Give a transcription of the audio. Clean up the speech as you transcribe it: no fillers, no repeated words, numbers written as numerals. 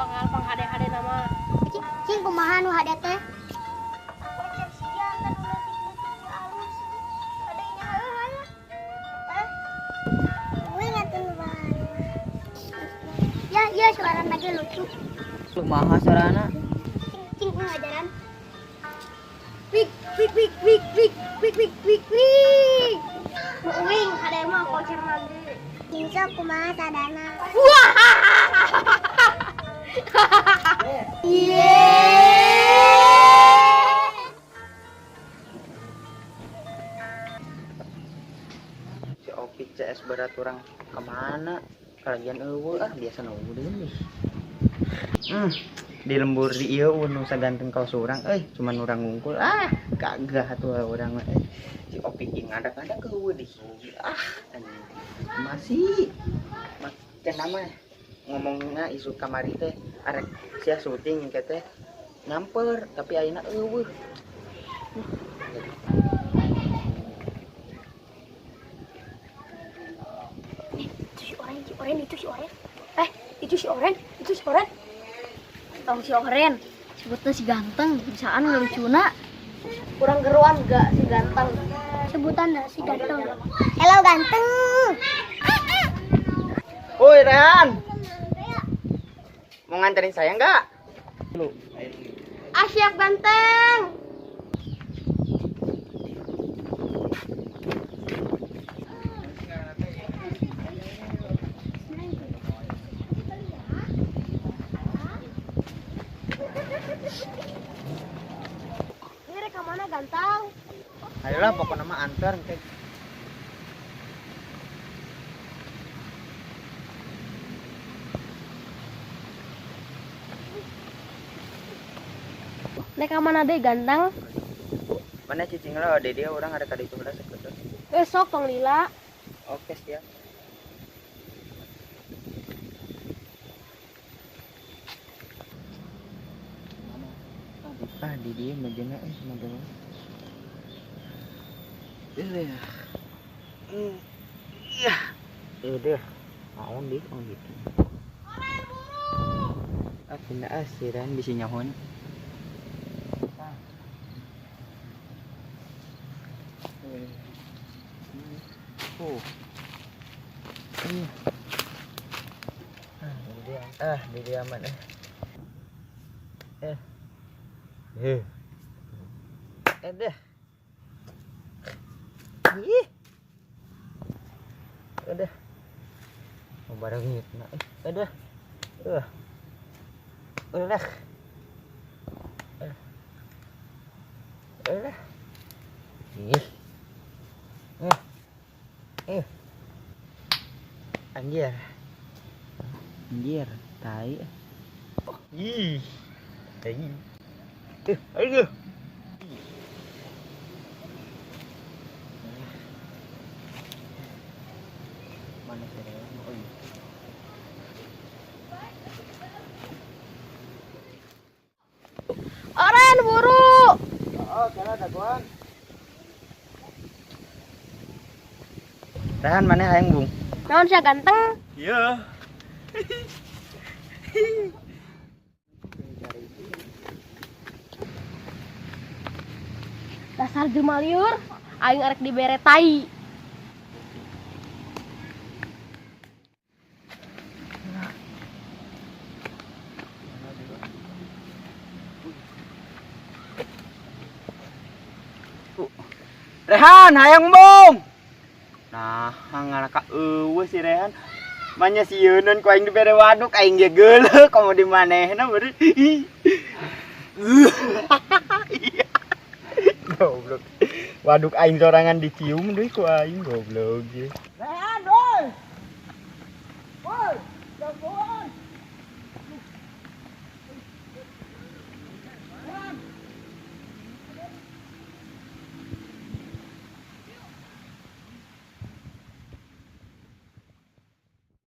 Bakal pang hade-hade nama. Cing kumaha nu hade teh? Kocek siang kan leutik-leutik alus. Hadenya heuh aya. Hah? Gue ngatin Ya, ya suara lagi lucu. Kumaha suarana? Cing, cing ngajaran. Wik, wik, wik, wik, wik, wik, wik, wik, wik. Nu uing hade mah kocer lagi. Cing sok kumaha sadana. Si Opik CS berat orang kemana? Kalagian eueuh ah biasa nunggu deui. Di lembur di ieu nu saganteng kaos urang euy, cuman urang ngungkul ah gagah atuh urang mah euy. Si Opik ge ngadak-ngadak eueuh di. Ah, anjing. Masih cenah mah ngomongna isu kamari teh arek sia syuting engke teh nyamper tapi ayeuna eueuh. Itu si Oren, si Oren, itu si Oren. Eh, itu si Oren, itu si Oren. Tong si Oren, sebutnya si ganteng, bisaan ngelucuna. Kurang geruan gak si ganteng. Sebutan dah si ganteng. Hello ganteng. Woi Rehan, mau nganterin saya nggak? Ah siap ganteng. Ini rek ka mana ganteng? Ayolah pokoknya mah antar engke. Rek ka mana deh ganteng? Mana cicing lo, dia orang ada kali itu udah sekedar. Eh sok tong lila. Oke siap. Ah di dia majena model. Iya. Iya. Udah. Naon di oh gitu. Ah pindah ah siran bisi nyahon. Oh. Iya. Ah, di dia. Ah, di dia aman eh. Eh. Eh. Eh deh. Ih. Udah. Mau bareng nah. Eh, udah. Udah. Udah. Ih. Eh. Eh. Anjir. Anjir, tai. Ih. Tai. Aduh. Mana sih Rehan? Oh iya. Oren buru. Oh, kira dagoan. Rehan mana hayang bung? Naon sia ganteng? Iya. Dasar jelema liur, aing arek dibere tai. Rehan hayang bung. Nah, ngaraka eueuh si Rehan. Manya sieuneun ku aing dibere waduk aing ge geuleuh komo di manehna beureum. Goblok. Waduk aing sorangan dicium deui ku aing goblok.